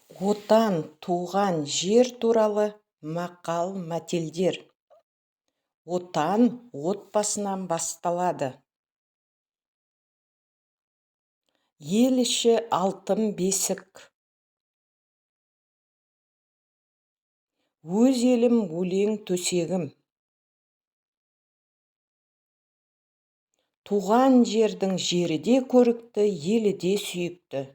Отан, туған жер туралы мақал-мәтелдер. Отан отбасынан басталады. Ел іші алтын бесік. Өз елім өлең төсегім. Туған жердің жері де көрікті, елі де сүйікті.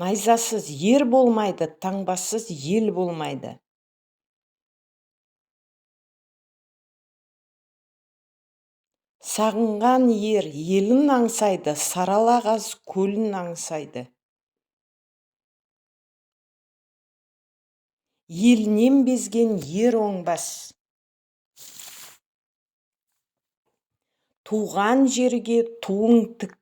Найзасыз ер болмайды, таңбасыз ел болмайды. Сағынған ер елін аңсайды, сарала қаз көлін аңсайды. Елінен безген ер оңбас. Туған жерге туың тік.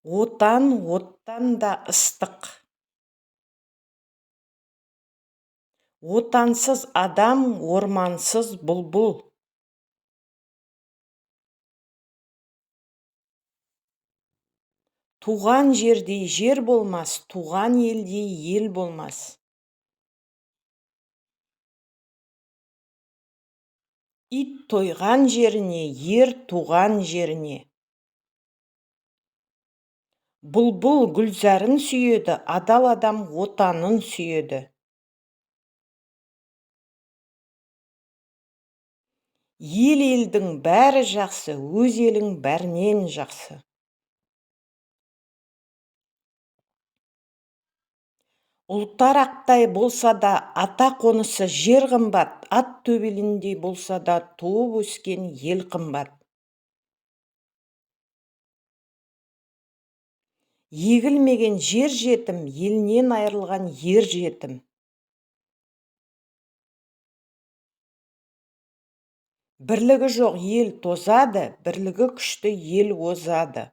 Отан оттан да ыстық. Отансыз адам ормансыз бұлбұл. Туған жердей жер болмас, туған елдей ел болмас. Ит тойған жеріне, ер туған жеріне. Бұлбұл гүлзарын сүйеді, адал адам отанын сүйеді. Ел елдің бәрі жақсы, өз елің бәрінен жақсы. Ұлтарақтай болса да, ата қонысы жер қымбат, ат төбеліндей болса да, туып өскен ел қымбат. Егілмеген жер жетім, елінен айырылған ер жетім. Бірлігі жоқ ел тозады, бірлігі күшті ел озады.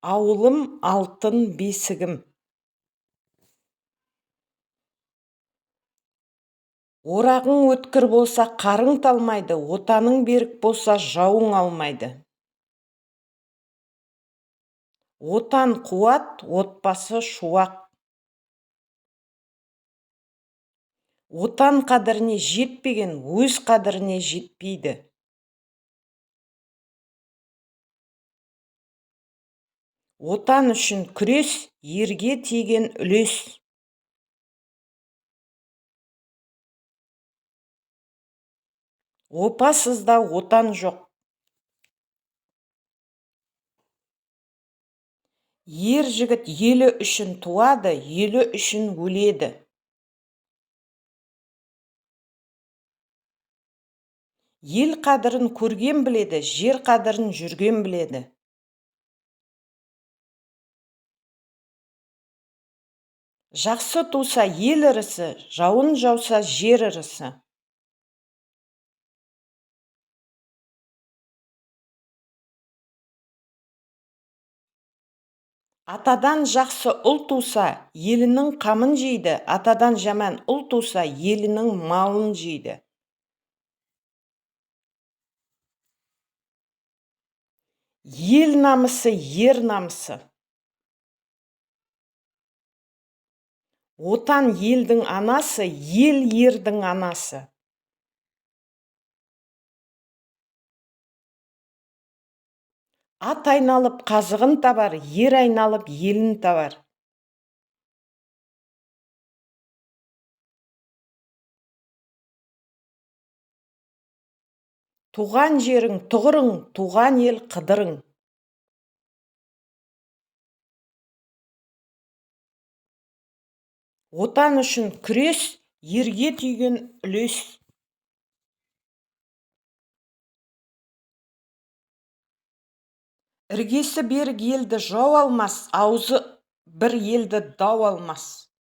Ауылым алтын бесігім. Орағың өткір болса, қарың талмайды, отаның берік болса, жауың алмайды. Отан қуат, отбасы шуақ. Отан қадіріне жетпеген өз қадіріне жетпейді. Отан үшін күрес, ерге тиген үлес. Опасызда отан жоқ. Ер жігіт елі үшін туады, елі үшін өледі. Ел қадірін көрген біледі, жер қадірін жүрген біледі. Жақсы туса ел ырысы, жауын жауса жер ырысы. Атадан жақсы ұл туса, елінің қамын жейді, атадан жаман ұл туса, елінің малын жейді. Ел намысы ер намысы. Отан елдің анасы, ел ердің анасы. Ат айналып қазығын табар, ер айналып елін табар. Туған жерің тұғырың, туған ел қыдырың. Отан үшін күрес, ерге түйген үлес. Іргесі берік елді жау алмас, аузы бір елді дау алмас.